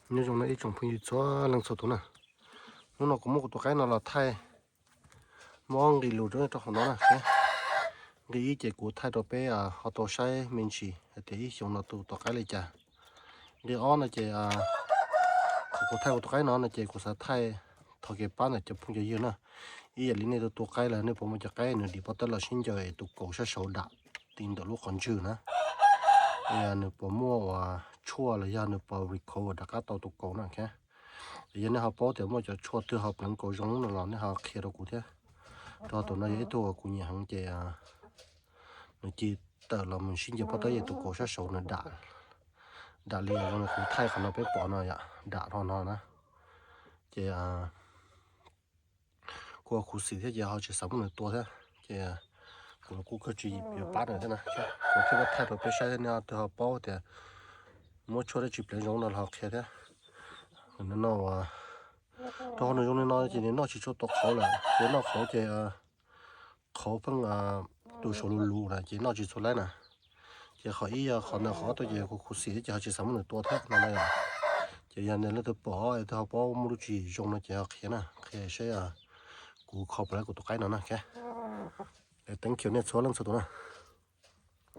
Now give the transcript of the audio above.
Nyob zoo no ib tsoom phooj ywg txhua leej txhua tus na. Hnub no kuv muab kuv tus qaib no los thaij, muab nqe lus rau rau hauv no na. Nqe ib ces kuv thaij rau peb ho tau saib me ntsis hais tias ib xyoo no tus tus qaib li cas. Nqe ob no ces qhov kuv thaij kuv tus qaib no no ces kuv xav thaij thov kev pab ntawm cov phooj cov ywg na. Ib yam li nej tus tus qaib los nej puas muaj cov qaib nws dim pob tawb los sib ncaws es tus kaus sab saud dam ti ntawm lub qhov ntswg na, nws puas muaj uas tshuaj los yog nws puas recover rov qab tau tus kaus na. Yog nej ho paub tias muaj cov tshuaj twg ho pleev kaus zoo no los nej ho qhia rau kuv thiab. Rau tus no yog ib tug uas kuv nyiam heev ces nws ci tawm los mus sib ncaws pob tawb es tus kaus sab saud nws dam, dam li zoo li kuv thaij qhov no peb pom no yom, dam rau no na. Ces kuj khuv xim thiab ces ho tsis xav muab nws tua thiab ces kuv kuj kawg tsis yuav pab nws thiab na. Kuv thiaj muab thaij rau peb saib thiab nej twg ho paub tias muab tshuaj dab tsi pleev zoo no los ho qhia thiab. No, rau qhov nws zoo li no ces nws noj tsis tshua tau qhauv lawm, ces noj qhauv ces qhauv pheej tus saud luv luv na ces noj tsis txhua laib na. Ces qhov ib yog qhov ntawd, qhov ob tuaj ces kuv khuv xim thiab ces ho tsis xav muab nws tua thiab no na yom. Ces yog nej leej twg pom es twg ho paub muaj lub tsis zoo no ces ho qhia na, qhia saib kuv kho puas laib kuv tus qaib no na. Thank you nej txhua leej txhua tus na.